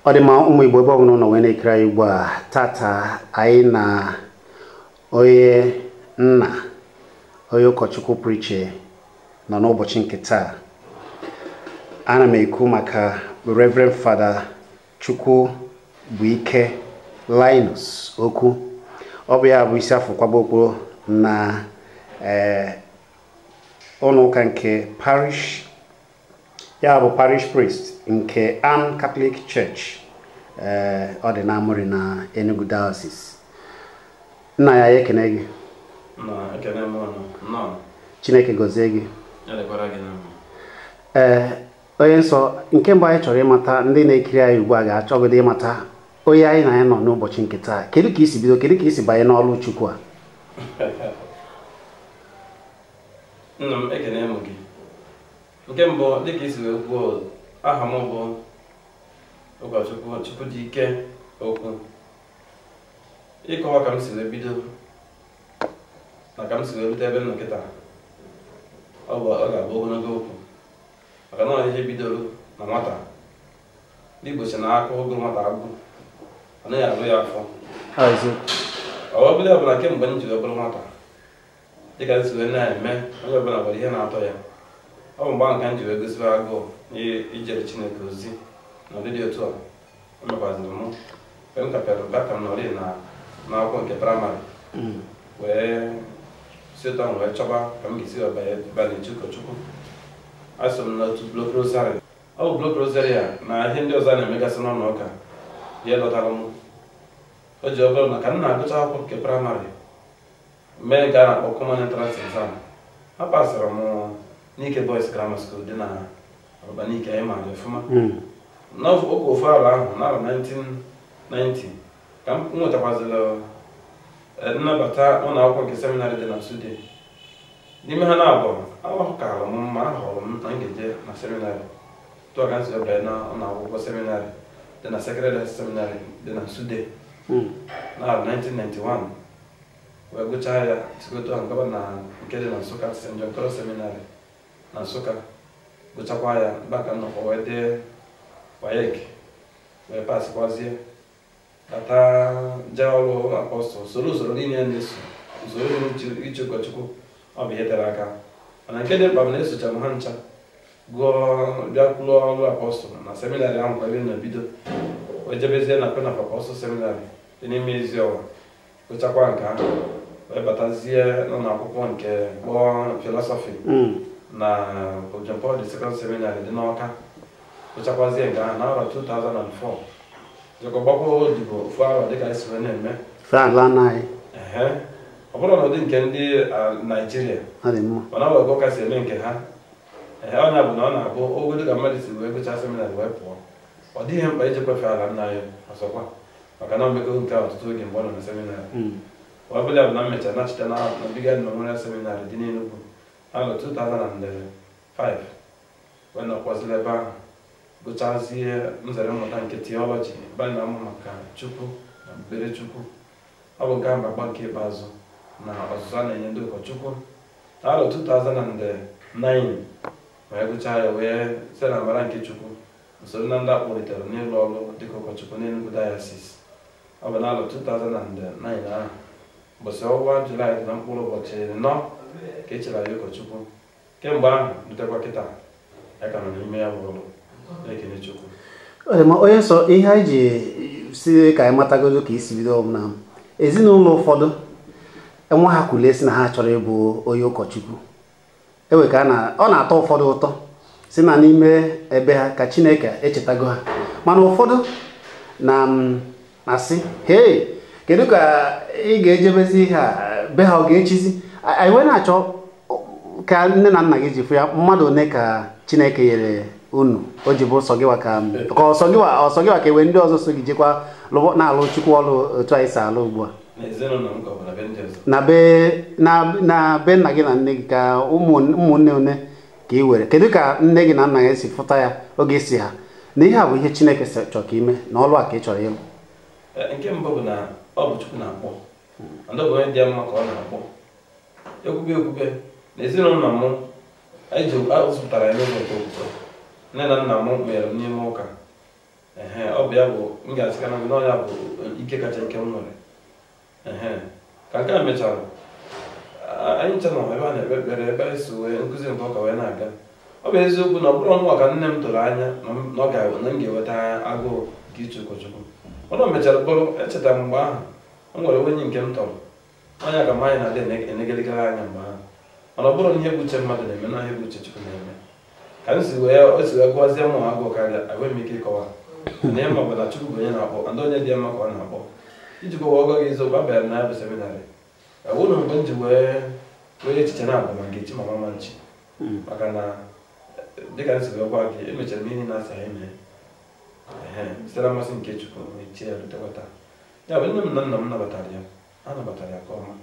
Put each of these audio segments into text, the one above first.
Ọ dị mma ụmụ Igbo ebe ọbụla ụnọ wee na-ekiri anyị ugbu a tata anyị na onye nna onye ụkọchukwu pụrụ iche nọ n'ụbọchị nke taa. Ana m ekwu maka Reverend Father Chukwubuike Linus Okwu. Ọ bụ ya bụ isi afọ kwaba okporo na ụlọ ụka nke parish, ya bụ parish priest nke Ann Catholic Church, ọ dị n'Amuri na Enugu Diocese. Nna ya, ya ekene gị. Chineke gọzie gị. Ee, onye nsọ, nke mbụ anyị chọrọ ịmata, ndị na-ekiri anyị ugbu a ga-achọgodo ịmata onye anyị na ya nọ n'ụbọchị nke taa. Kedu ka isi bido, kedu ka isi banye n'ọlụ Chukwu a? Nna m, ekene m gị. Nke mbụ, dịka isi wee kwuo, aha m bụ ụkọchukwu Chukwudike Okwu. Ịkọwa ka m si wee bido na ka m si wee rute ebe m nọ kịta, ọ ga-abụ ogologo okwu, maka na ọ ihe bidoro na nwata. Ndị Igbo si na aka ụgụ nwata agwụ, ọ naghị arụ ya afọ. Ọ bụla ọbụla kemgbe m ji wee bụrụ nwata, dịka m si wee na-eme, onye ọbụla nwere ihe na-atọ ya. Ọ bụ mgbe ahụ ka m ji wee gosibe agụụ ijere Chineke ozi na ụdị dị otu a. O mekwaziri m mgbe m kapịara mgbe aka m nọrị na n'akwụkwọ nke praịmarị, wee si otu ahụ wee chọba ka m ga-esi banye ụkọchukwu. Aso m n'otu Block Rosary. Ọ bụ Block Rosary a na ihe ndị ọzọ a na-emegasị n'ụlọ ụka ihe dọtara m. O ji ọ bụrụ na ka m na-agụcha akwụkwọ nke praịmarị mee nke a na-akpọ Common Entrance Exam, a pasịrị m Nike Boys Grammar School dị na Ọbanike, anyị maara ọfụma. N'oge ofu ala ahụ n'arọ 1990 ka m nwetakwazịrị nnabata ụlọ akwụkwọ nke seminarị dị na Nsude. N'ime ha na-abụọ, ahụkara m mma, ahọrọ m na m ga-eje na seminarị. Tụọ ka m si banye na ụlọ akwụkwọ seminarị dị na Sacred Heart Seminary dị na Nsude n'arọ 1991, wee gụchaa ya sikotu ahụ gaba na nke dị na Nsụka, St. John Cross Seminary na Nsụka, gụchakwa ya mgbe ka m nọkwa wee dee WAEC wee pasịkwazie bata jee ọrụ apọstụl, soro usoro niile na-eso usoro ichi ụkọchukwu. Ọ bụ ihe tere aka, mana nke dị mkpa bụ na esocha m ha ncha gụọ bịa kwụrụ ọrụ apọstụl na seminarị ahụ kwa ebe m na-ebido, wee jebezie na Penaf Apọstụl Seminarị dị n'ime Eziọwa, gụchakwa nke ahụ wee batazie n'ụlọ akwụkwọ nke kpọọ philosophy na Pope John Paul II Seminary dị n'Awka, gụchakwazie nke ahụ n'arọ 2004, jekọ gbakwa odibo ofu arọ dịka esi wee na-eme. Ọ bụrụ na ụdị nke ndị Naịjirịa, mana ọ bụ ụka si eme nke ha. Ee, ọnya bụ na ọ na-abụ ogo dịka mmadụ si wee gụchaa seminarị wee pụọ, ọ dịghị mkpa iji kwefe ala nna ya ọzọkwa, maka na omego nke ọtụtụ oge mgbe ọ nọ na seminarị. Ọ bụla bụ na m mechara nachite na Brigade Memorial Seminary dị n'Enugu n'arọ 2005, wee nọkwazịla ebe ahụ gụchazie nzere mmụta nke theology, ebe a na-amụ maka Chukwu na okpukpere Chukwu. Ọ bụ nke ahụ agba nke ikpeazụ na ọzụzụ a na-enye ndị ụkọchukwu. N'arọ 2009 wee gụchaa ya, wee site na amara nke Chukwu usoro na ndị akpọlitere n'ịlụ ọrụ dịka ụkọchukwu n'Enugu Diocese. Ọ bụ n'arọ 2009 ahụ, ụbọchị ọnwa Julaị dị na mkpụrụ ụbọchị 4 ka e chere ya ụkọchukwu. Kemgbe ahụ rutekwa kịta, ya ka nọ n'ime ya bụ ọrụ, na-ekene Chukwu. Onye nsọ, ihe anyị ji si ka anyị matagodo ka isi bido na ezinụlọ ụfọdụ nwa ha kwulie si na ha chọrọ ịbụ onye ụkọchukwu, ewe ka ọ na-atọ ụfọdụ ụtọ si na n'ime ebe ha ka Chineke echetago ha, mana ụfọdụ na-asị hei, kedu ka ị ga-ejebezi ihe a be ha, ọ ga-echizi? Anyị wee na-achọ ka nne na nna gị ji fụ ya, mmadụ one ka Chineke nyere unu o ji bụ sọ gịwa ka ọsọ gịwa ka ewe ndị ọzọ so gị jekwa na-alụ Chukwu ọlụ otu anyị si alụ ugbu a na be nna gị na nne gị, ka ụmụnne one ka ị were? Kedu ka nne gị na nna gị si fụta ya oge si ha na ihe a bụ ihe Chineke chọrọ ka ime na ọlụ a ka ị chọrọ ịlụ? Nke mbụ bụ na ọ bụ Chukwu na-akpọ, ndị bụ onye dị mma ka ọ na-akpọ. Ekwube ekwube Na ezinụlọ m anyị ji azụpụtara ya n'ụzọ nke okwukwe. Nne na nna m mere m n'ime ụka. Ehe, ọ bụ ya bụ m ga-asịka na ọ ya bụ ike kacha ike m nwere. Ehe, ka nke a mechara, anyị ncha nọ ebe a na-ekpe ekpere, ebe anyị so wee nkụzi nke ụka wee na-aga. Ọ bụ eziokwu na ọ bụrụ nwa ka nne m tụrụ anya na m ga-enweta agụụ nke iche ụkọchukwu. Ọ mechara bụrụ, echetara m mgbe ahụ o nwere onye nke m tọrọ, onye ka m anyị na-adị enegelegara anya mgbe ahụ. Mana ọ bụrụ na ihe bụ uche mmadụ na-eme na ihe bụ uche Chukwu na-eme, ka m si wee gụwazie mụ agụụ karịa, enweghị m ike ịkọwa na ihe ma ọ bụ na Chukwu bụ onye na-akpọ, ndị onye dị mma ka ọ na-akpọ. Iji kọwa ọgọ gị eziokwu, abịara na ya bụ seminarị ewụrụ mgbe m ji wee echiche na-abụ ma nkechi ma mama nchi, maka na dịka m si wee gwa gị, emechara m ihe na-asa eme site na mmasị nke Chukwu mechie ya rutekwa taa. Ya bụ nne m na nna m nabatara ya, ha nabatara ya nke ọma.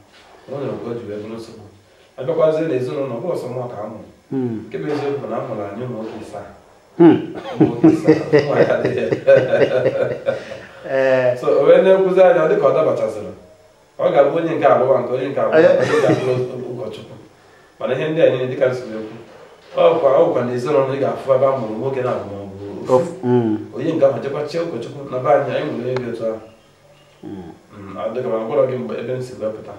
O nwere mgbe o ji wee bụrụ nsogbu. Abịakwazie na ezinụlọ, ọ bụrụ ọsọ mụọ ka a mụrụ. Nke bụ eziokwu na a mụrụ anyị ụmụ nwoke isaa. So o wee na-ekwuzi anya dịka ọ dabachazịrị, ọ ga-abụ onye nke abụọ nke onye nke abụọ ga-abụrụ ụkọchukwu. Mana ihe ndị a niile dịka nsogbu ekwu, ọ bụkwa na ezinụlọ ị ga-afụ ebe a mụrụ nwoke na abụ maọbụ ofu onye nke ahụ jekwa chie ụkọchukwu na be anyị, anyị nwere ego otu ahụ. Dịka ma gwara gị mgbe ebe m si wepụta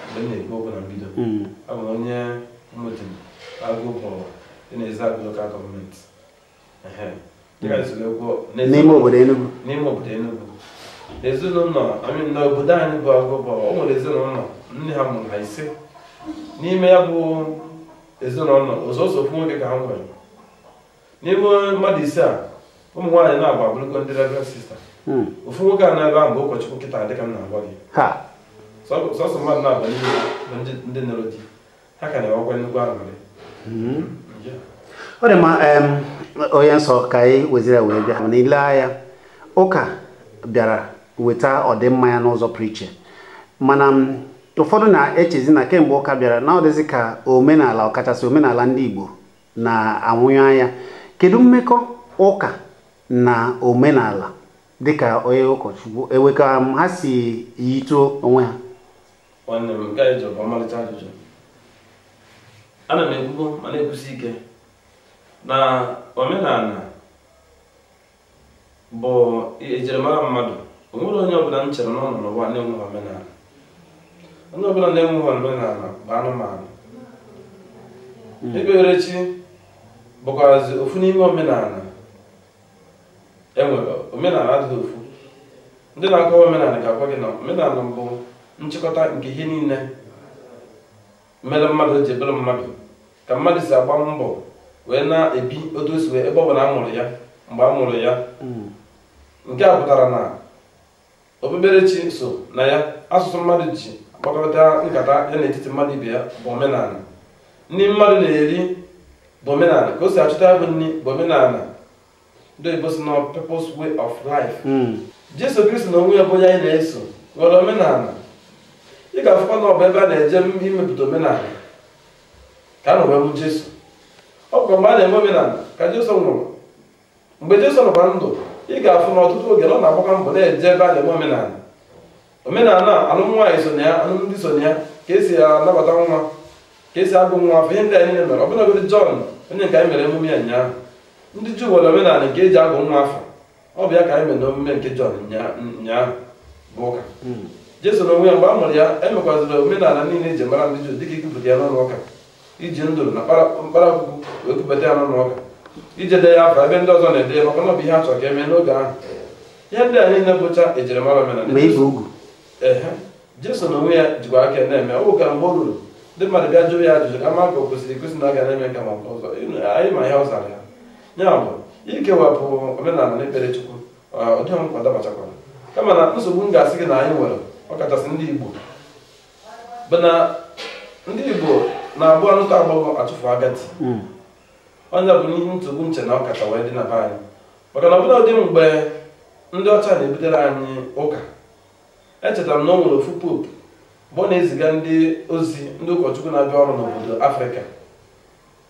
mgbe m na-ekwu okwu na mbido, abụ m onye Umudim Agụ dị na Ezeagu Local Government n'ime obodo Enugu. N'ime obodo Enugu. Ezinụlọ n'obodo anyị bụ Agụ, o nwere ezinụlọ nne ha mụrụ ha ise. N'ime ya bụ ezinụlọ ọsọsọ ofu nwoke ka ha nwere. N'ime mmadụ ise a, ụmụ nwaanyị na-agba abụrụgo ndị reverend sista. Ofu nwoke a na-ebe ahụ bụ ụkọchukwu kịta dịka m na-agwa gị. Sọsọ mmadụ na-aba n'ime bụ ndị nụrụ di, ha ka na-enwekwa nnukwu aṅụrị. Ọ dị mma, onye nsọ, ka anyị weziri wee bịa mana ile anya, ụka bịara weta ọdịmma ya n'ụzọ pụrụ iche, mana ụfọdụ na-echezi na kemgbe ụka bịara na ọ dịzị ka omenala, ọkachasị omenala ndị Igbo na-anwụnye anya. Kedu mmekọ ụka na omenala dịka onye ụkọchukwu eweka ha si yituo onwe ha? Nwanne m, nke anyị jụrụ bụ ọmalịcha ajụjụ. Ana m ekwugo ma na-ekwusi ike na omenala bụ ejirimara mmadụ. O nwere onye ọbụla m chere n'ọnụ n'ụwa na-enweghị omenala. Onye ọbụla na-enweghị omenala bụ anụmanụ. Ekperechi bụkwazi ofu n'ime omenala enwere. Omenala adịghị ofu. Ndị na-akọwa omenala ga-agwa gị na omenala bụ nchịkọta nke ihe niile mere mmadụ ji ebere mmadụ, ka mmadụ si agba mbọ wee na-ebi otu o si wee ebe ọ bụla a mụrụ ya, mgbe a mụrụ ya. Nke a pụtara na okpukperechi so na ya, asụsụ mmadụ ji akpakọrịta nkata ya n'etiti mmadụ ibe ya bụ omenala. Nri mmadụ na-eri bụ omenala, ka o si achọta ya bụ nri bụ omenala. Ndị oyibo si na people's way of life. Jesu Kristi na onwe ya bụ onye anyị na-eso nwere omenala. Ị ga-afụkwa na ọ bụ ebe a na-eje imepụta omenala ka a na wee mụ Jesu. Ọ bụkwa mgbe a na-eme omenala ka Jesu nwụrụ. Mgbe Jesu nọkwa ndụ, ị ga-afụ na ọtụtụ oge na ọ na-agbakwa mbọ na-eje ebe a na-eme omenala. Omenala alụmnwaanyị so na ya, alụmdi so na ya, ka esi anabata nwa, ka esi agụ nwa afọ, ihe ndị anyị niile mere. Ọbụlagodi Jọn, onye nke anyị mere emume ya ụnyaahụ, ndị Juu nwere omenala nke eji agụ nwa afọ. Ọ bụ ya ka anyị mere n'omume nke Jọn ụnyaahụ bụ ụka. Jesu na onwe ya mgbe a mụrụ ya, emekwaziri omenala niile eji mara ndị Juu, dịka ikupụta ya n'ụlọ ụka, iji ndụrụ na mkpara akwụkwọ wee kupụta ya n'ụlọ ụka, ije dee ya afọ ebe ndị ọzọ na-ede ya, maka na ọ bụ ihe a chọrọ ka emee n'oge ahụ. Ihe ndị a niile bụcha ejirimara omenala. Ehe, Jesu na onwe ya jikwa aka na-eme. Ọ bụ ka mgbe o ruru ndị mmadụ bịa jụrụ ya ajụjụ ka ma ka o kwesịrị ekwesị na a ga na-eme ka ma nke ọzọ, anyị ma ihe ọ zara ya. Ya bụ ikewapụ omenala na ekpere Chukwu, ọ dịghị mkpa dabachakwara. Kama na nsogbu m ga-asị gị na anyị nwere, ọkachasị ndị Igbo, bụ na ndị Igbo na-abụ anụtụ agbọghọ achụfu agadi. Onye bụ n'ihe nsogbu nche na ọkacha wee dị na be anyị, maka na ọbụla dị mgbe ndị ọcha na-ebutere anyị ụka, echetara m na o nwere ofu popu mgbe ọ na-eziga ndị ozi ndị ụkọchukwu na-abịa ọrụ n'obodo Afrịka.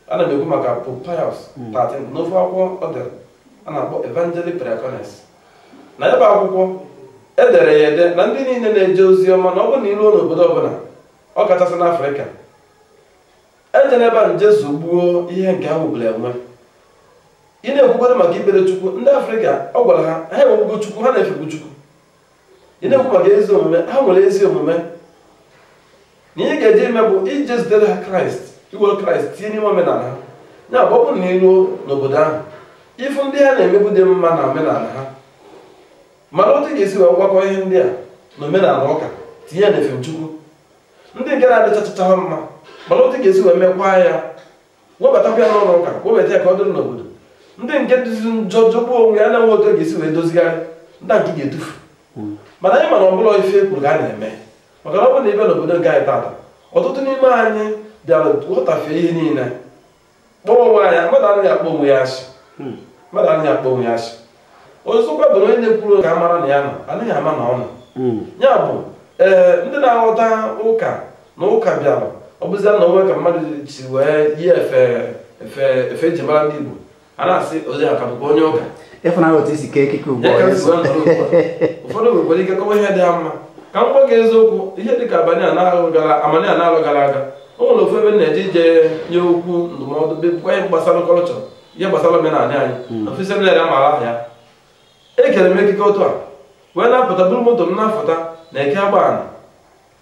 Ana m ekwu maka Pope Pius XIII n'ofe akwụkwọ ọ dere a na-akpọ Evangelii Precones. Na ya bụ akwụkwọ edere ya ede na ndị niile na-eje ozi ọma na ọ bụrụ na iruo n'obodo ọbụla, ọ kachasị n'Afrịka, Eje n'ebe a nje zogbuo ihe nke ha nwebụla enwe. Ị na-ekwugodo maka ikpere Chukwu, ndị Afrịka ọ gwara ha ha enwegbugo Chukwu, ha na-efegbu Chukwu. Ị na-ekwu maka ezi omume, ha nwere ezi omume. Na ihe ga-eje ime bụ ije zitere ha Kraịst, iwere Kraịst tinye n'ime omenala ha. Ya bụ ọ bụrụ na iruo n'obodo ahụ, ifu ndị ha na-emegbu dị mma na omenala ha, mana otu ga-esi wee gwakọ ihe ndị a na omenala ụka tinye ya na efemchukwu. Ndị nke na-adịchachacha ha mma, mana otu ga-esi wee mekwaa ya, webatakwa ya n'ụlọ ụka, webata ya ka ọ dịrị n'obodo. Ndị nke dịzi njọ jọgbuo onwe ya na-enwe otu ga-esi wee dozigharị, ndị a nke ga-etufu. Mana anyị mana ọ bụla ife ekwuru ka a na-eme, maka na ọ bụrụ na ị bịa n'obodo nke anyị tata, ọtụtụ n'ime anyị bịara ghọtafie ihe niile, kpọọ onwe anyị, mmadụ anaghị akpọ onwe ya asị, mmadụ anaghị akpọ onwe ya asị. Ọzọkwa bụ na onye na-ekwuru ka a mara na ya nọ, anaghị ama na ọ nọ. Ya bụ ee, ndị na-aghọta ụka na ụka bịara, ọ bụzia na onwe ka mmadụ si wee yi efe efe efe eji mara ndị Igbo, a na-asị ozi ha ka bụkwa onye ụka. Ịfụnanya otu isi kee ekike ugbu a. Ụfọdụ nwekwara ike kọwa ihe dị ha mma. Ka m gwa gị eziokwu, ihe dị ka abalị a na-alụ gara aga, o nwere ofu ebe m na-eje ije nye okwu ndụmọdụ bụkwa ihe gbasara kọlchọ, ihe gbasara omenala anyị na ofu seminarị amaara aha ya. Ekere m ekike otu a wee na-apụta, buru moto m na-afụta na eke agbaala.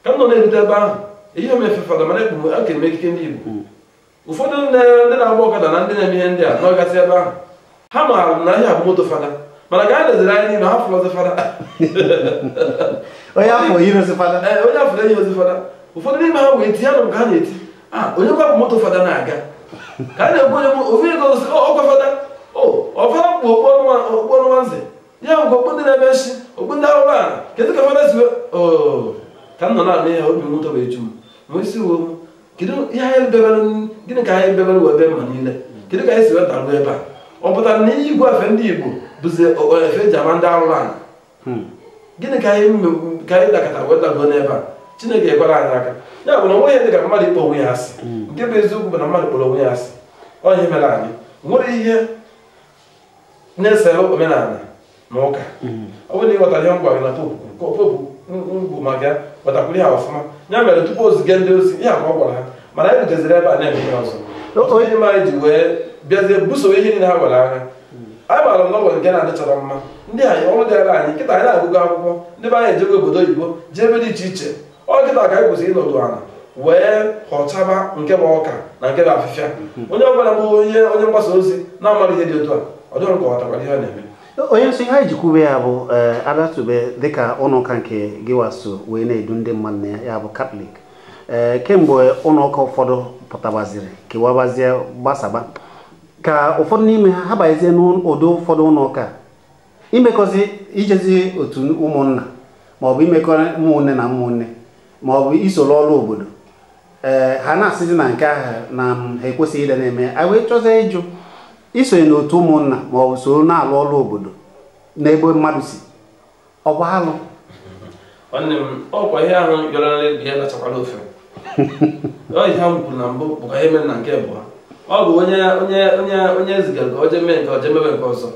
Ka m nọ na-erute ebe ahụ, ihe m efe fada, mana ekpu ekere m ekike ndị Igbo. Ụfọdụ ndị na-agba ọkada na ndị na-eme ihe ndị a n'ọgasị ebe ahụ, ha maara na ihe a bụ moto fada, mana ka a leziri anya n'ime ha fụrụ ọzọ fada. Onye afọ yiri ozi fada. Ee, onye afọ eyi ozi fada. Ụfọdụ n'ime ha wee tinye anụ ka ha na-eti, a onye kwa bụ moto fada na-aga. Ka a na-ekwu onye ofu ego ọkwa fada, ọfada bụ okpu ọnụ nwanze, ya bụ okpu ndị na-eme nshi, okpu ndị arụrụ ala, kedu ka fada si ka m nọ na-anụ ihe obi mwute wee ju m. Ma isi uwe m, kedu ihe anyị bebere, gịnị ka anyị bebere wee bee mma niile? Kedu ka anyị si wee daruo ebe a? Ọ pụtara na igwe efe ndị Igbo bụzi efe eji ama ndị arụrụ ala. Gịnị ka anyị dakọtara wee daruo n'ebe a? Chineke ekwere anyị aka. Ya bụ na onwe ihe dị ka mmadụ ikpọ onwe ya asị. Nke bụ eziokwu bụ na mmadụ kpọrọ onwe ya asị. Ọ ihe mere anyị nwere ihe na-esere omenala na ụka. Ọ bụrụ na ị ghọtara ihe m gwara gị na popu ngwu maka ya, ghọtakwuru ya ọfụma. Ya mere tupu o ziga ndị ozi, ihe akwa ọ gwara ha, mana anyị ruteziri ebe a na-eme ihe ọzọ. Ọtụtụ n'ime anyị ji wee bịazie busowe ihe niile ha gwara agha. Anyị maara na ọ nwere nke na-adịchara mma. Ndị anyị ọrụ dịara anyị nkịta, anyị na-agụgụ akwụkwọ, ndị be anyị ejego obodo oyibo, jee ebe dị iche iche. Ọ nkịta ka anyị kwesịrị ịnọdụ ala wee họchaba nke bụ ọka na nke bụ afịfịa. Onye ọbụla bụ onye mgbasa ozi na-amara ihe dị otu a, ọ dịghị ka ọ ghọtakwara ihe ọ na-eme. Onye nsọ, ihe anyị ji kwube ya bụ abịatụbe dịka ụlọ ụka nke gịwa so wee na-edu ndị mmadụ na ya bụ Katọlik. Kemgbe ụlọ ụka ụfọdụ pụtabaziri kewabazie gbasaba, ka ụfọdụ n'ime ha ha banyezie n'ụdị ụfọdụ ụlọ ụka imekọzi ijezi otu ụmụnna maọbụ imekọ ụmụnne na ụmụnne maọbụ isoro ọrụ obodo. Ee, ha na-asịzi na nke ahụ na ha ekwesịghị ịdị na-eme. Anyị wee chọzie ịjụ isonye n'otu ụmụnna maọbụ soro na-alụ ọrụ obodo n'ebe mmadụ si, ọ bụ alụ? Nwanne m, ọkwa ihe ahụ yọrọ ya lachakwala ofe. Ọ ihe ahụ kwuru na mbụ bụkwa ihe mere na nke abụọ. Ọ bụ onye onye onye onye zigara ka o jee mee nke o jee mebe nke ọzọ.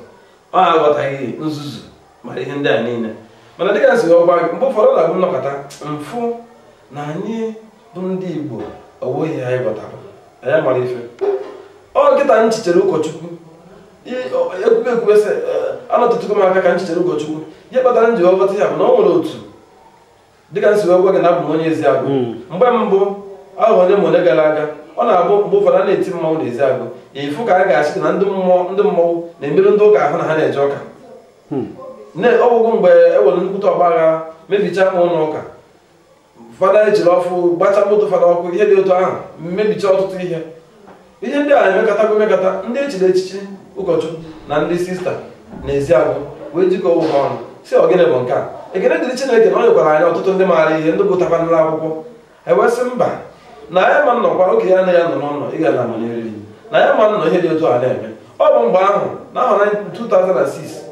Ọ aghọtaghị nzuzu mara ihe ndị a niile. Mana dịka si ọgba mgbe ụfọdụ na-abụ nnọkọta mfụ na anyị bụ ndị Igbo, ọ bụghị ihe anyị ghọtara, anyị amara ife. Ọ nkịta nchichere ụkọchukwu ekwube ekwube sị anọtụtụgo m aka ka nchichere ụkọchukwu. Ihe kpatara m ji ghọta ya bụ na ọ nwere otu dịka nsi wee gwa gị na abụ m onye Eziagụ. Mgbe mbụ ahụ onye ma onye gara aga, ọ na-abụ mgbe ụfọdụ a na-eti mmanwụ na Eziagụ, efu ka a ga-asị na ndị mmọnwụ na-emerụ ndị ụka ahụ na ha na-eje ụka. Ọgwụgwụ mgbe e nwere nnukwute ọgba aghara mebichaa ma ụlọ ụka, fada ejiri ọfụ gbachaa moto fada ọkụ, ihe dị otu ahụ mebichaa ọtụtụ ihe. Ihe ndị a emekọtago emekọta, ndị echiri echichi ụkọchukwu na ndị sista na Eziagụ wee jikọọ onwe ha ọnụ si ọ gịnị bụ nke a. Ekene dịrị Chineke na ọ nyekwara anyị ọtụtụ ndị maara ihe, ndị gụtakwanụla akwụkwọ. E wee sị mba, na anyị ma nnọkwa oke ya anaghị anọ n'ụlọ ịga na amana eriri, na anyị ma nnọ ihe dị otu a na-eme. Ọ bụ mgbe ahụ na ahụ na 2006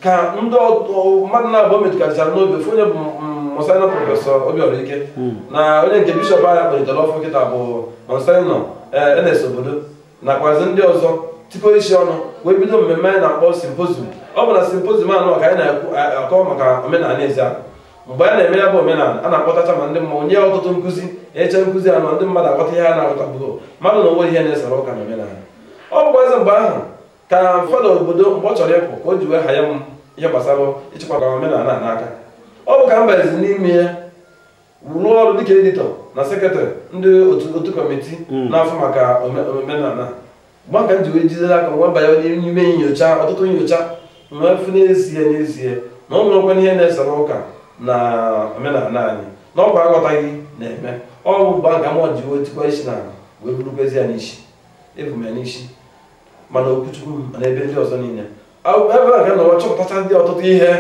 ka ndị mmadụ na-abụọ metụkarịchara n'obi, ofu onye bụ Monsignor Prọfesọ Obiora Ike na onye nke bishọp anyị kpọlitere ọfụ kịta bụ Monsignor Enes Obodo nakwazi ndị ọzọ tikọ isi ọnụ wee bido mmemme anyị na-akpọ simpozium. Ọ bụ na simpozium anọ ka anyị na-akọ maka omenala Eziagụ. Mgbe a na-eme ya bụ omenala, a na-akpọtacha ma ndị mmọnwụ nye ọtụtụ nkụzi Eche nkụzi anọ ndị mmadụ aghọta ihe a na-aghọtabụgo mmadụ na onwe ihe na-esere ụka na omenala. Ọ bụkwazi mgbe ahụ ka fada obodo mgbe ọ chọrọ ịpụ ka o ji wee hanye m ihe gbasara ịchịkwa omenala n'aka. Ọ bụ ka m bazi n'ime ya rụọ ọrụ dịka editọ na sekretarị ndị otu kọmitii na-afụ maka omenala. Mgbe ka m ji wee jidere aka nwa banye n'ime nyocha ọtụtụ nyocha mmefu n'ezie na ọ nwekwa ihe na-esere ụka na omenala anyị na ọkwa aghọtaghị na-eme. Ọ bụ mgbe ka m ji wee tikwa isi n'ala wee burukwezi ya n'isi ebu m ya n'isi mana okwuchukwu m mana ebe ndị ọzọ niile ebe a ka nọrọ chọpụtacha ndị ọtụtụ ihe.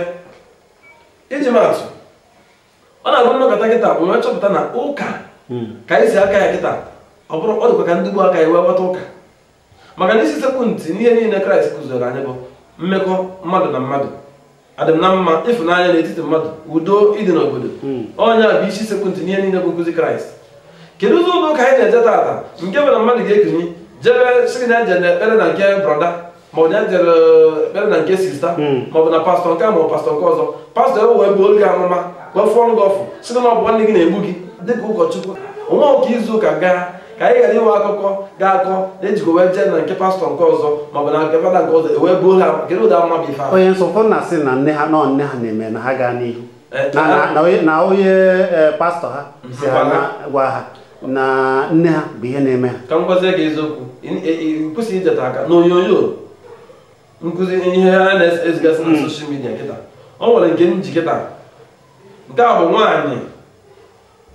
Iji maatụ, ọ na-abụ nnọkọta kịta nwee chọpụta na ụka ka anyị si aka ya kịta ọ bụrụ ọ dịkwa ka ndị gboo aka ya wee ghọta ụka. Maka na isi sekpụ ntị n'ihe niile Kraịst kụziri anyị bụ mmekọ mmadụ na mmadụ, adịm na mma, ịfụnanya n'etiti mmadụ, udo ịdị n'obodo. Onye a bụ isi sekpụ ntị n'ihe niile bụ nkụzi Kraịst. Kedu ụzọ ụlọ ụka anyị na-eje taata nke bụ na mmadụ ga-ekunye jebe sị na jere ekpere na nke brọda ma ọ bụ na jere ekpere na nke sista ma ọ bụ na pastọ nke ma ọ bụ pastọ nke ọzọ, pastọ ewe wee buo gị amụma wee fụọrọ gị ọfụ sị na ọ bụ nwanne gị na-egbu gị dịka ụkọchukwu. Onwe ụka izu ụka gaa ka anyị ghara inwe akụkọ ga-akọ na-ejikwa wee jee na nke pastọ nke ọzọ ma ọ bụ na nke fada nke ọzọ ewee buo ha. Kedu ụdị amụma bụ ife ahụ? Onye nsọ ụfọdụ na-asị na nne ha nọ nne ha na-eme na ha gaa n'ihu na onye pastọ ha si ha gwa ha na nne ha bụ ihe na-eme ha. Ka m gwazie gị eziokwu, kwụsị ijeta aka n'onyonyo nkụzi ihe a na-ezigasị na soshal midia kịta. O nwere nke m ji kịta nke a bụ nwaanyị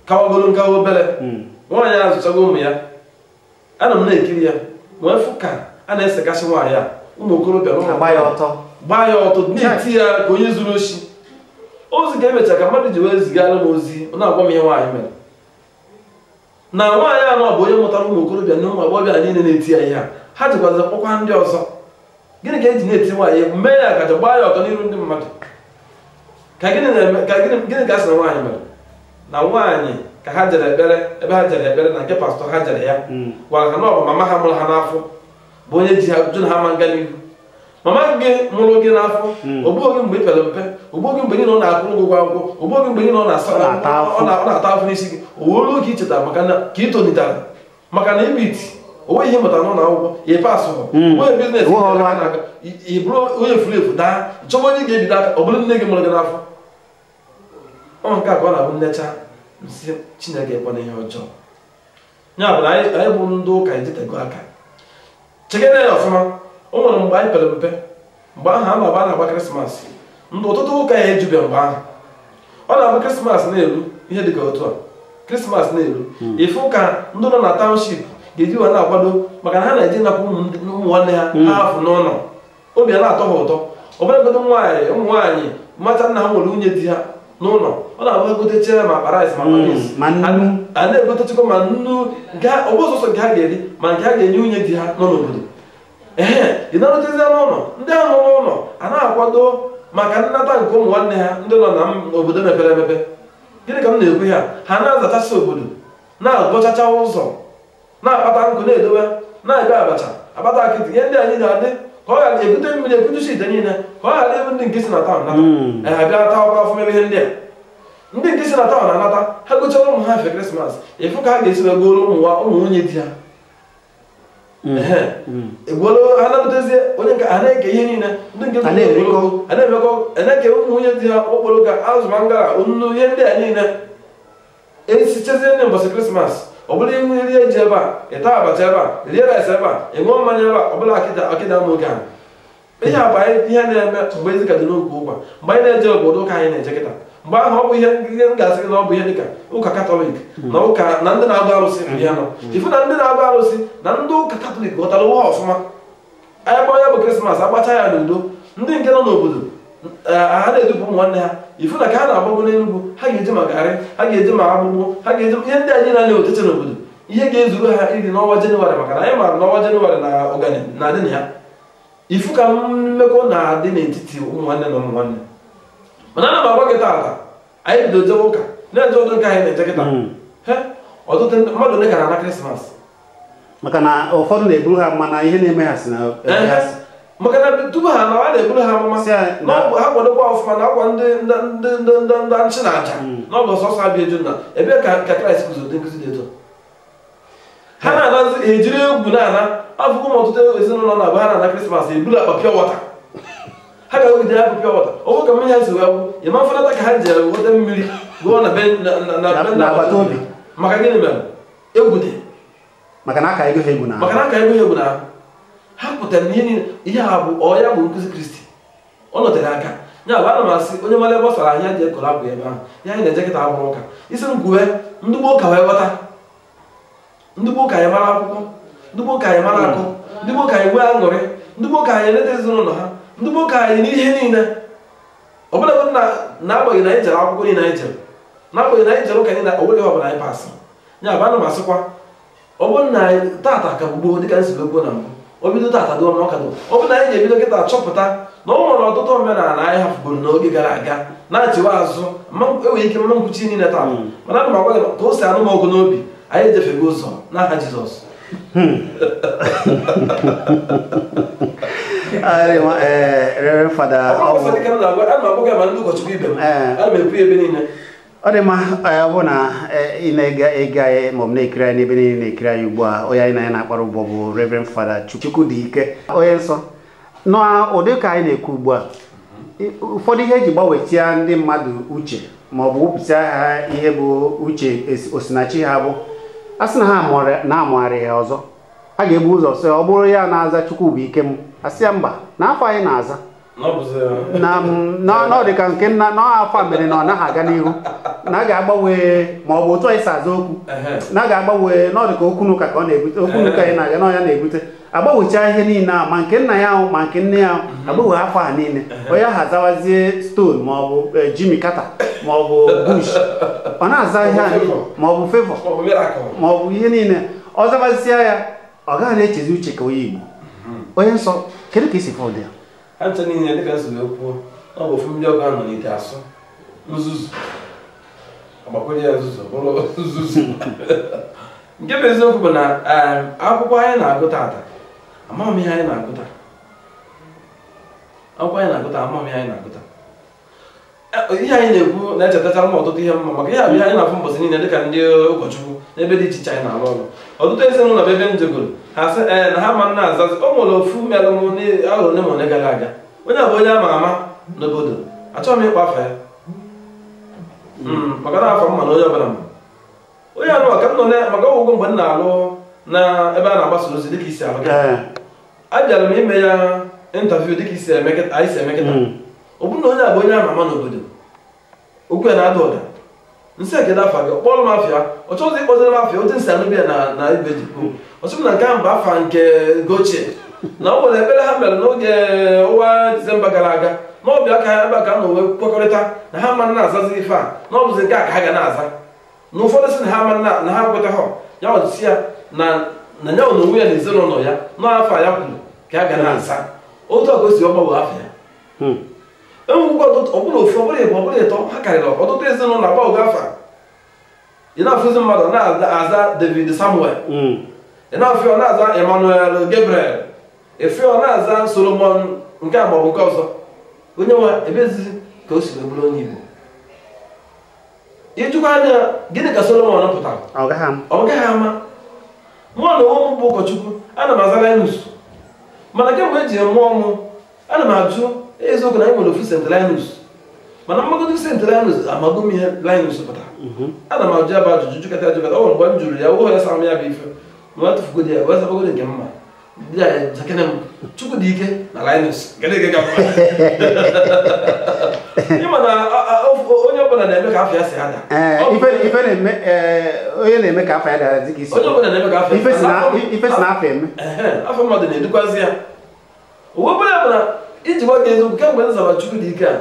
kawagoro nkawa obere nwaanyị a zụchago ụmụ ya. Ana m na-ekiri ya wee fụ ka a na-esekasị nwaanyị a ụmụ okorobịa gbaa ya ọtọ na-eti ya ka onye zuru oshi. Ozi ka emechara ka mmadụ ji wee zigara m ozi ọ na-agwa m ihe nwaanyị mere na nwaanyị anọ bụ onye mụtara ụmụ okorobịa na ụmụ agbọghọbịa niile na-eti ya ihe a. Ha jikwazi kpọkwa ndị ọzọ. Gịnị ka eji na-eti nwaanyị mee ya akaja gbaa ya ọtọ n'iru ndị mmadụ? Ka gịnị ka a sị na nwaanyị mere? Na nwaanyị ka ha jere ekpere ebe ha jere ekpere na nke pastọ ha jere ya gwara ha na ọ bụ mama ha mụrụ ha n'afọ bụ onye ji ha jụ na ha ma nga n'ihu. Mama gị mụrụ gị n'afọ ogbuo gị mgbe ị pere mpe, ogbuo gị mgbe niile ọ na-akwụrụ gị ụgwọ akwụkwọ, ogbuo gị mgbe niile ọ na-ata afụ n'isi gị, o wuolu ka ị chetara maka na ka ị tolitere maka na ibi iti o nweghị ihe mụtara n'ụlọ akwụkwọ ị pasụrụ onye biznes ị bụrụ onye furu efu daa chọba onye ga-ebido aka ọ bụrụ nne gị mụrụ gị n'afọ. Ọ nke a ka ọ na-abụ nnecha nsị Chineke ekwana ihe ọjọọ. Ya bụ na anyị bụ ndị ụka ejitego aka chekere ya ọfụma. O nwere mgbe anyị pere mpe mgbe ahụ a na-agba na-agba Krismas ndị ọtụtụ ụka ya ejube mgbe ahụ ọ na-abụ Krismas na-eru ihe dịka otu a Krismas na-eru ife ụka ndị nọ na township ga-eji wa na-akwado maka na ha na-eji nakwa ụmụ nwanne ha ha afụ n'ụlọ obi a na-atọ ha ụtọ. Ọbụlagodo ụmụ nwaanyị mmacha nna ha nwere nwunye di ha n'ụlọ ọ na-abụ egotechere ma akpa rice ma beans a na-egotechekwa ma nnu ọbụ sọsọ nke ha ga-eri ma nke ha ga-enye nwunye di ha nọ n'obodo. Ee ị na-arụtezie n'ụlọ ndị ahụ nọ n'ụlọ a na-akwado maka nnata nke ụmụ nwanne ha ndị nọ n'obodo mepere emepe. Gịnị ka m na-ekwu ha? Ha na-azachasị obodo na-agọchacha ụzọ na-akpata nkụ na-edowe na-ebe abacha akpata akịtị ihe ndị anyị na-adị ka ọ ghara ebute mmiri ekwujusi ite niile ka ọ ghara ịbụ ndị nke si na taụn nata ha bịa taa ọkwa afọ mebe ihe ndị a. Ndị nke si na taụn anata ha gochara ụmụ ha efe Krismas ịfụ ka ha ga-esi wee goro ụmụ nwunye di ha egwuola ha na-ebutezie onye nke a na-eke ihe niile ndị nke a na-emekọ na-eke ụmụ nwunye di ha okporoko azụ ma ngara nnu ihe ndị a niile esichezie ndị mbọsị Krismas ọ bụrụ ihu rie ji ebe a ịta abacha ebe a rie rice ebe a ị ṅụọ mmanya ebe a ọ bụla akịda ama oge ahụ. Ihe a bụ ihe na-eme mgbe ezi ka dị n'oge ụkwa mgbe anyị na-eje obodo ụka anyị na-eje kịta. Mgbe ahụ ọ bụ ihe m ga-asị gị na ọ bụ ihe dịka ụka Katọlik na ụka na ndị na-agụ arụsị bụ ya nọ ifu na ndị na-agụ arụsị na ndị ụka Katọlik ghọtara ụwa ọfụma. Anyị gbaa ya bụ Krismas agbacha ya n'udo ndị nke nọ n'obodo ha na-edupụ ụmụ nwanne ha ifu na ka ha na-agbagbo n'Enugwu ha ga-eji ma garị ha ga-eji ma agbụgbụ ha ga-eji ihe ndị anyị na-ewetecha n'obodo ihe ga-ezuru ha iri n'ọnwa Jenụwarị maka na anyị maara n'ọnwa Jenụwarị na ọgani na-adị na ya. Ifu ka mmekọ na-adị n'etiti ụmụ nwanne na ụmụ nwanne. Mana ana m agwa gị taata anyị bido jewe ụka na-eje ọdụ nke anyị na-eje kịta ọtụtụ mmadụ ole ka na-ana Krismas maka na ụfọdụ na-eburu ha mana ihe na-eme ha si na Maka na tupu ha na a na-eburu ha amụma na ọ bụ ha kwadokwa ọfụma na akwa ndị ndị ndị ndị ndị nchi na aja na ọ bụ sọsọ abịa eju na ebe ka Kraịst kụziri ụdị nkụzi dị etu ha na-anazi ejiri egwu na-ana afụkwu m ọtụtụ ezinụlọ na-abụ ha na-ana Krismas eburu akpa pure water ha ga-awụgide ya bụ pure water ọ bụ ka mmiri ha si wee gwụ ịma mfanata ka ha jere weta mmiri gụọ na be na agbata obi. Maka gịnị mere egwu dị maka na aka ego ha egwu na maka na aka ego ha egwu na ha pụtara na ihe niile ihe a bụ ọ ya bụ nkụzi Kristi ọ nọtere aka ya bụ ana m asị onye mara ebe ọ sara ahịa ji ekọrọ abụ ebe ahụ ya anyị na-eje kịta abụrụ ụka isi m kwuwe ndị gboo ka wee ghọta ndị gboo ka anyị mara akwụkwọ ndị gboo ka anyị mara akụ ndị gboo ka anyị nwee aṅụrị ndị gboo ka anyị eleta ezinụlọ ha ndị gboo ka anyị n'ihe niile ọbụlagodi na n'agbanyeghị na anyị jere akwụkwọ niile anyị jere n'agbanyeghị na anyị jere ụka niile o nweghị ọbụla anyị pasị ya bụ ana m asịkwa ọ bụrụ na tata ka bụ gboo dịka nsi gboo na mbụ o bido tata dụọ ma ọ ka dụọ ọ bụrụ na anyị ga-ebido kịta chọpụta na ọ nwere ọtụtụ omenala anyị hafugoro n'oge gara aga na-achịwa azụ enweghị ike mma nkwuchi niile taa mana ana m agwa gị ka o si anụ m ọgụ n'obi anyị ejefego ụzọ n'aha Jizọs. Reverend Fada, ana m agwa gị ma ndị ụkọchukwu ibe m ana m ekwu ebe niile ọ dị mma ọ bụ na ị na-ege anyị ma ọ bụ na-ekiri anyị n'ebe niile na-ekiri anyị ugbu a onye anyị na ya na-akpara ụbọ bụ Reverend Fada Chukwudike onye nsọ n'ụdị ka anyị na-ekwu ugbu a ụfọdụ ihe eji gbanwetia ndị mmadụ uche ma ọ bụ wupụta ha ihe bụ uche osinachi ha bụ a sị na ha na-amụgharị ya ọzọ a ga-ebu ụzọ sị ọ bụrụ ya na-aza Chukwu bụ ike m asị ya mba na afọ anyị na-aza na ọ dị ka nke nna n'afọ a mere na ọ naghị aga n'ihu na a ga-agbanwe ma ọ bụ otu anyị si aza okwu na a ga-agbanwe na ọ dị ka okwu n'ụka ka ọ na-ebute okwu n'ụka anyị na-aga na ọ ya na-ebute agbanwechaa ihe niile a ma nke nna ya ahụ ma nke nne ya ahụ agbanwe afọ a niile onye ahụ azawazie Stone ma ọ bụ Jimmy Carter ma ọ bụ Bush ọ na-aza ihe a ma ọ bụ Favor ma ọ bụ ihe niile ọ zawazie ya ọ gaghị na-echezi uche ka onye Igbo onye nsọ kedu ka isi fọdụ ya ha ncha niile dịka nsi wee kwuo ọ bụ ofu mmiri ọkụ ahụ nọ n'ite asụ nzuzu agbakwunye ya nzuzu bụrụ nzuzu nke bụ eziokwu bụ na akwụkwọ anyị na-agụ tata amaghị m ihe anyị na-agụta akwụkwọ anyị na-agụta amaghị m ihe anyị na-agụta ihe anyị na-ekwu na-echetachara m ọtụtụ ihe mma maka ihe abụ ihe anyị na-afụ mbọsị niile dịka ndị ụkọchukwu n'ebe dị iche iche anyị na-arụ ọrụ ọtụtụ ezinụlọ bụ ebe m jegoro ha sị ee na ha ma nna azazi o nwere ofu mere m n'arọ ole ma ole gara aga onye a bụ onye ama ama n'obodo achọghị m ịkpọ afa ya maka na afọ m ma na onye ọbụla ma onye anụ ka m nọ maka ọgwụgwọ mgbe m na-alụ na ebe a na-agbasa ozi dịka isi alụ abịara m ime ya intaviu dịka isi eme anyị si eme kịta ọ bụrụ na onye a bụ onye ama ama n'obodo okwu ya na-ada ụda nsị ekede afa gị kpọrọ m afịa ọ chọghịzị ịkpọziri m afịa otu nsị anụbịa na ibe ji kwuo ọ sị m na nke ahụ bụ afa nke gochie na ọ nwere ekpere ha mere n'oge ọnwa Disemba gara aga na ọ bịa ka ebe a ka na wee kwekọrịta na ha ma na-azazi ife a na ọ bụzi nke a ka ha ga na-aza na ụfọdụ sị na ha ma na ha kwetaghọ ya ọdịsị ya na na ya na onwe ya na ezinụlọ ya n'afọ ya kwuru ka a ga na-aza otu a ka o si ọgbanwe afọ ya enwegwụkwa ọtụtụ ọbụla ofu ọbụla ịbụ ọbụla ịtọ ha karịrị ọtụtụ ezinụlọ agbanwe afọ ị na-afụzi mmadụ na-aza David Samuel ị na-afụ ọ na-aza Emmanuel Gabriel efe ọ na-aza Solomon nke a maọbụ nke ọzọ onye nwe ebezizi ka o si wee bụrụ onye Igbo ịjụkwa anya gịnị ka Solomon pụtara ọ gaghị ama mụọ na onwe m bụ ụkọchukwu ana m aza Linus mana kemgbe eji mụọ mụ ana m ajụ eziokwu na anyị nwere ofu St. Linus mana mmagodo St. Linus amago m ihe Linus pụtara ana m ajụ ya bụ ajụjụ jụkata ajụkata ọ nwere mgbe m jụrụ ya ụhọ ya sa m ya bụ ife na atụfugodi ya wee zabagodi nke mma jakene m Chukwu dị ike na Linus ịma na onye ọbụla na-eme ka afọ ya si ada onye na-eme ka afọ ya dara dịka isi onye ọbụla na-eme ka afọ ife si na afọ eme afọ mmadụ na-edukwazi ya uwe ọbụla bụ na iji gwa gị eziokwu kemgbe nzaba Chukwu dị ike a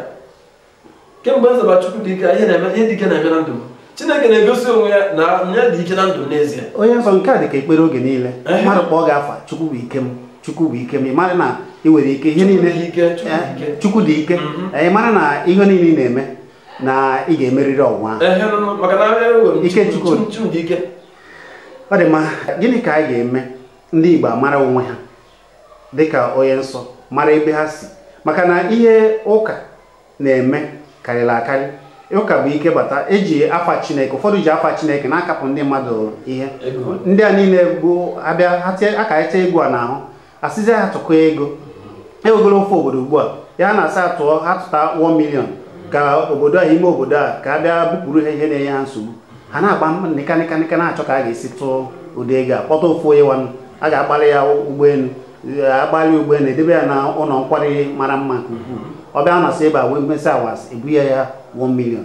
kemgbe nzaba Chukwu dị ike a ihe dị ike na-eme na ndụ m Chineke na-egosi onwe ya na ya dị ike na ndụ n'ezie onye nsọ nke a dị ka ekpere oge niile mmadụ kpọọ gị afa Chukwu bụ ike m Chukwu bụ ike m ị mara na ị nwere ike ihe niile Chukwu dị ike ị mara na ihe niile ị na-eme na ị ga-emerịrị ọnwụnwa ike Chukwu dị ike ọ dị mma gịnị ka anyị ga-eme ndị Igbo amara onwe ha dịka onye nsọ Mara ebe ha si, maka na ihe ụka na-eme karịrị akarị. Ụka bụ ike bata, eji afa Chineke, ụfọdụ ji afa Chineke na-akapụ ndị mmadụ ihe. Ndị a niile bụ abịa aka eche egwu a n'ahụ, asịzi ha tụkọ ego. Ewegoro ofe obodo ugbu a, ya na-asa atụọ ha tụta 1 million ka obodo a, ime obodo a, ka a bịa bupụrụ ha ihe na-enye ha nsogbu. Ha na-agba nịkanịkanịka na-achọ ka a ga-esi tụọ ụdị ego a, kpọta ofu onye nwanụ a ga-agbalị ya ụgbọelu, agbalị ụgbọelu edebe ya na ụlọ nkwari mara mma nke ukwuu. Ọ bịa na-asị ebe a wee mesị awas ebu ya 1 million,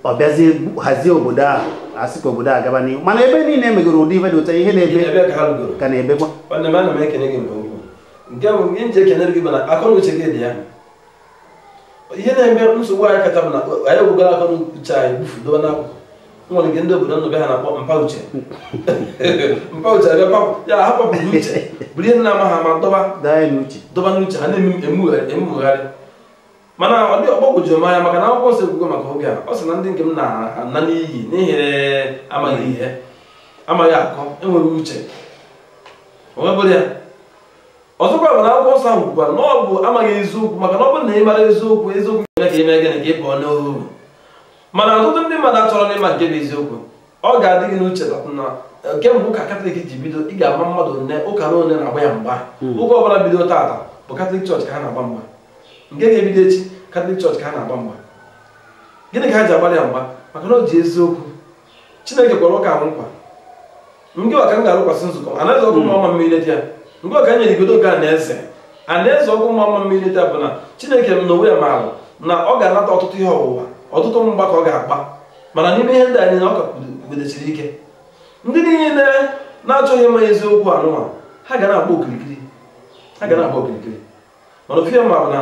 ọ bịazie hazie obodo a, asị ka obodo a gaba n'ihu. Mana ebe niile emegoro ụdị ife dị ụtọ, ihe na-ebe ka na-ebekwa. Nwanne m, ana m ekene gị nke ukwuu. Nke bụ ihe nji ekenere gị bụ na akọ na uche gị dị ya. Ihe na-eme nsogbu anyị kacha bụ na anyị ewugoro akọ na uche anyị bufudo n'akụkụ. Nwere nke ndị obodo nnọbịa ha na-akpọ mpa uche. Mpa uche abịa papụ ya, ha papụrụ uche bụrụ ihe na-ama ha ma dọba n'uche, ha na-emugharị. Mana ọ dị ọgbagwojuru m anya, maka na akwụkwọ nsọ ekwugo maka oge a, ọ sị na ndị nke m na-ana n'iyi n'ihi amaghị ihe, amaghị akọ, enweghị uche. O nwebụrụ ya. Ọzọkwa bụ na akwụkwọ nsọ ahụ kwukwara na ọ bụ amaghị eziokwu, maka na ọ bụrụ na ị mara eziokwu, eziokwu ga-eme ka ị mee gịnị, ka ị pụọ n'ohu. Mana ọtụtụ ndị mmadụ achọrọ n'ịma nke bụ eziokwu. Ọ ga-adị gị n'uche na kemgbe ụka Katọlik ji bido, ị ga-ama mmadụ one ụka na one na-agba ya mgba. Ụka ọbụla bido tata bụ Katọlik chọọchị ka ha na-agba mgba. Nke ga-ebido echi, Katọlik chọọchị ka ha na-agba mgba. Gịnị ka ha ji agbara ya mgba? Maka na o ji eziokwu. Chineke kwere ụka ahụ nkwa, nke ka m ga-arụkwasị nzukọ anaghị ọkụ mma mmiri dị ya, nke ka nyere igodo nke anaeze. Anaeze ọkụ mma mmiri dị ya bụ na Chineke m n'onwe ya maara na ọ ga-anata ọtụtụ ihe ọwụwa, ọtụtụ mgba ka ọ ga-agba, mana n'ime ihe ndị anyị na ọ ka kwudosiri ike. Ndị niile na-achọghị ịma eziokwu anụnwa, ha ga na-agba okirikiri, ha ga na-agba okirikiri. Mana ofu ya ma bụ na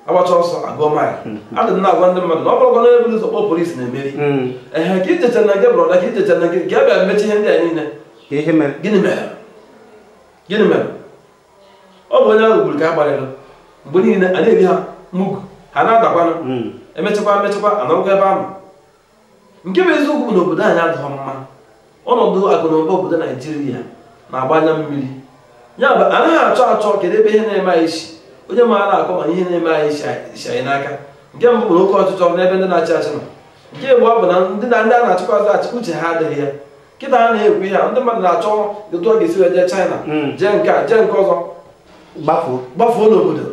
agbacha ọsọ agụọ maịlụ. Adị m na-agwa ndị mmadụ na ọ bụrụkwa na ebulu ụzọ kpọọ polisi na-emeri. Ehe, ka ijecha na nke brọda, ka ijecha na nke ka a bịa mechi ihe ndị a niile. Gịnị mere? Gịnị mere? Ọ bụ onye ahụ gburu ka a gbarịrị. Mgbe niile a na-eri ha mugu, ha na-adakwanụ, emechakwa anọrọkwa ebe ahụ. Nke bụ eziokwu bụ na obodo anyị adịghị mma. Ọnọdụ akụ na ụba obodo Naijiria na-agba anya mmiri. Ya bụ anaghị achọ kedu ebe ihe na-eme anyị isi. Onye maara akọ mana ihe na-eme anyị isi anyị n'aka. Nke mbụ bụ na oke ọchịchọ n'ebe ndị na-achị achị nọ. Nke abụọ bụ na ndị a na-achịkwazị achị uche ha adịghị ya. Kịta ha na-ekwu ihe a, ndị mmadụ na-achọ otu ọ ga-esi wee jee China, jee nke a, jee nke ọzọ, gbafuo n'obodo.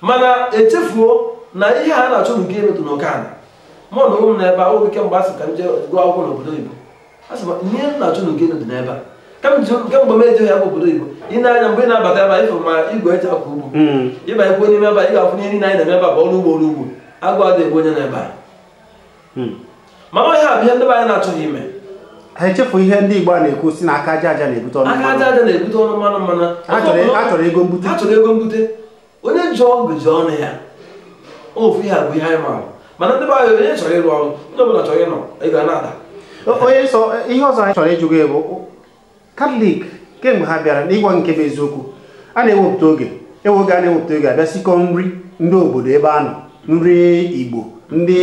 Mana echefuo na ihe a na-achọ nke emetụ n'oke ala. Mụ na onwe m n'ebe a, oge kemgbe a sị ka m jee gụọ akwụkwọ n'obodo oyibo, a sị m ihe m na-achọ nke elu dị n'ebe a. Kemgbe m ejeghị ya bụ obodo oyibo, ị na-anya mgbe ị na-abata ebe a, ịfụ ma igwe eji akọ ugbo, ịbanyekwa n'ime ebe a, ị ga-afụ ihe niile anyị na-eme ebe a bụ ọrụ ugbo, ọrụ ugbo. Agụ adịghị egbu onye n'ebe a. Mana ihe a bụ ihe ndị be anyị na-achọghị ime. Ha echefu ihe ndị Igbo a na-ekwu si na aka aja aja na-ebute ọnụ mmanụ. Aka aja aja na-ebute ọnụ mmanụ, mana ha chọrọ ego mbute. Ha chọrọ ego mbute. Onye ji ọgụ ji ọnụ ya. Ofu ihe a bụ ihe anyị maara. Mana ndị be anyị, onye chọrọ ịrụ ọrụ, onye ọbụla chọrọ ịnọ, ego a na-ada. Onye nsọ, ihe ọzọ anyị chọrọ ịjụ gị bụ Katọlik kemgbe ha bịara n'ịgwa nke bụ eziokwu, a na-ewepụta oge, ewe a na-ewepụta oge abịa sikọ nri ndị obodo ebe a nọ, nri Igbo, ndị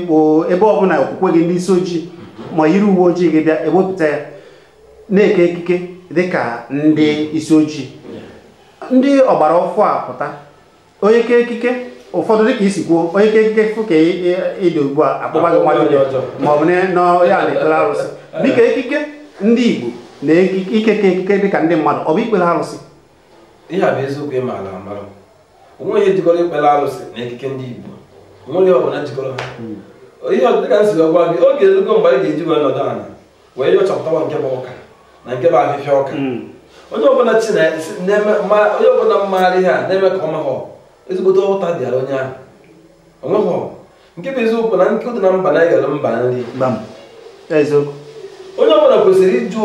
bụ ebe ọbụla okwukwe gị, ndị isi ojii ma yiri uwe ojii gị bịa ewepụta ya na-eke ekike dịka ndị isi ojii. Ndị ọgbara ọfụ a pụta, onye ke ekike ụfọdụ dịka isi kwuo, onye ke ekike fụ ka ịdị ugbu a akpọba gị nwa dibịa ma ọ bụ na ya na-ekpere arụsị. Dịka ekike ndị Igbo na ikeke ekike dịka ndị mmadụ, ọ bụ ikpere arụsị? Ihe a bụ eziokwu ị maara amara. Onwe ihe jikọrọ ikpere arụsị na ekike ndị Igbo, onwere ihe ọbụla jikọrọ ha. Ihe dịka m si gwa gị, oge erugo mgbe anyị ga-eji wee nọdụ ala wee nyochapụtawa nke bụ ọka na nke bụ ahịhịa ọka. Onye ọbụla onye ọbụla mmaara ihe a na-eme ka ọ mahọ ezigbote ụta dịara onye ahụ. Onweghọ nke bụ eziokwu na nke dị na mba na ịgara mba nri. Onye ọbụla kwesịrị ịjụ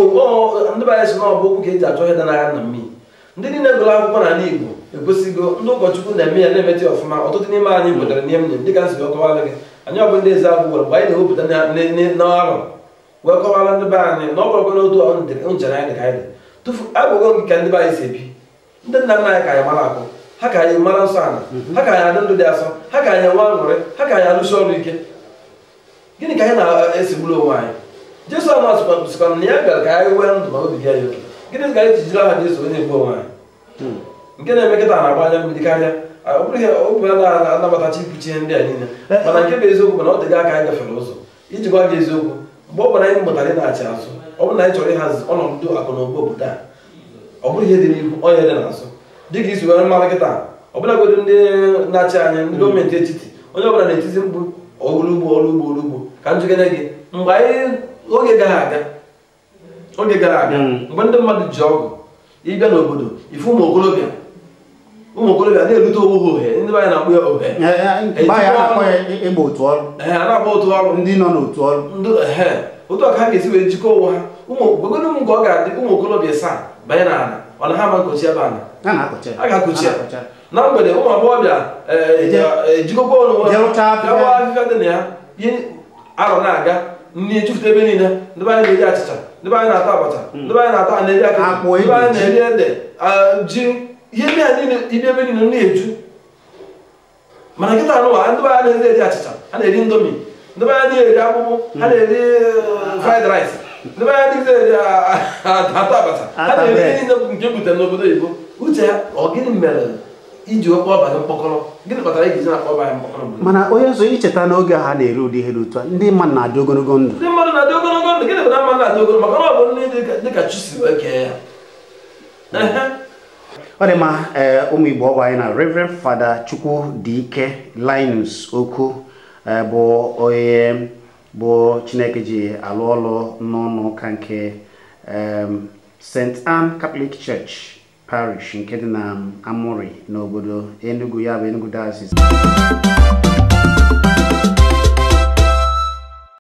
ndị be anyị si na ọ bụ okwu ka eji achọ ihe dị n'agha na mmiri. Ndị niile gụrụ akwụkwọ n'ala Igbo ekwesịgo, ndị ụkọchukwu na-eme ya na-emete ọfụma. Ọtụtụ n'ime anyị kwetara n'ihe m nyere dịka nsi kọwara gị. Anyị ọ bụ ndị eze agwụ gwara mgbe anyị na-ewepụta n'ọrụ wee kọwara ndị be anyị na ọ bụrụkwa n'otu nchere anyị dị ka anyị dị. Tufu agwụgo gị ka ndị be anyị si ebi. Ndị nna nna anyị ka anyị mara akụ, ha ka anyị mara nsọ ala, ha ka anyị adị ndụ dị asọ, ha ka anyị enwe aṅụrị, ha ka anyị alụsi ọrụ ike. Gịnị ka anyị na-esegburu onwe anyị? Jesu ama sịkwa na ya bịara ka anyị nwee ndụ ma obi gị anyị oke. Gịnị ka anyị ji jiri aha Jesu onye egbu onwe anyị? Nke na-eme kịta na-agba anya mmiri karịa. Ọ bụrụ ihe okwu ya na-anabatacha ikwuchi ihe ndị a niile, mana nke bụ eziokwu bụ na ọ dịghị aka anyị gafere ụzọ. Iji gwa gị eziokwu, mgbe ọ bụla anyị mụtara ị na-achị azụ, ọ bụrụ na anyị chọrọ ịhazi ọnọdụ akụ na ụba obodo a, ọ bụrụ ihe dị n'ihu, onye dị n'azụ. Dịka isi were mmadụ kịta, ọbụlagodi ndị na-achị anyị, ndị gọọmenti etiti, onye ọbụla na-etizi mkpu ọrụ ugbo, ọrụ ugbo, ọrụ ugbo. Ka m jụgide gị, mgbe anyị oge gara aga, oge gara aga, mgbe ndị mmadụ ji ọgụ ịbịa n'obodo, ife ụmụ okorobịa, ụmụ okorobịa na-erute onwe ha ohe, ndị be anyị na-akpọ ya ohe. Mgbe anyị na-akpọ ya ịgba otu ọrụ. Ee, a na-akpọ otu ọrụ. Ndị nọ n'otu ọrụ. Ndị ehe otu a ka ha ga-esi wee jikọọ onwe ha. Ụmụ gwagodo m nke ọ ga-adị ụmụ okorobịa saa banye n'ala, ọ na ha ama nkochi ebe ala. A na-akọcha ya. A ga-akọchi ya. A na-akọcha. Na mgbede ụmụ agbọghọbịa ejikọkwa onwe ha. Jee rụchaa afịfịa. Bịa afịfịa dị na ya. Ihe arọ na-aga, nri ejupụta ebe niile. Ndị be anyị na-eri achịcha, ndị be anyị na-ata abacha, ndị be anyị na-ata na-eri akịka, Akpụ, ndị be anyị ede, na-eri ede, ji, ihe ndị a niile ibi ebe niile na-eju. Mana nkịta anụwa, ndị be anyị na-eri achịcha, ha na-eri indomie, ndị be anyị na-eri akpụkpụ, ha na-eri fried rice, ndị be anyị na-eri ata abacha, ha na-eri ihe niile nke butere n'obodo oyibo. Uche ya, ọ gịnị mere iji wee kpọọ ọbanye mkpọkọrọ? Gịnị kpatara iji na-akpọ ọbanye mkpọkọrọ mgbe? Mana onye nsọ, icheta n'oge ha na-eri ụdị ihe dị otu a, ndị mmadụ na-adị ogologo ndụ. Ndị mmadụ na-adị ogologo ndụ. Gịnị bụ na mmadụ na-adị ogologo? Maka na ọ bụ nri dịka chi si wee kee ya. Ehe. Ọ dị mma, ụmụ Igbo, ọ bụ anyị na Reverend Fada Chukwudike Linus Okwu, bụ onye bụ Chineke ji alụ ọlụ n'ụlọ ụka nke St. Anne Catholic Church Parish nke dị na Amuri n'obodo Enugu, ya bụ Enugu Diocese.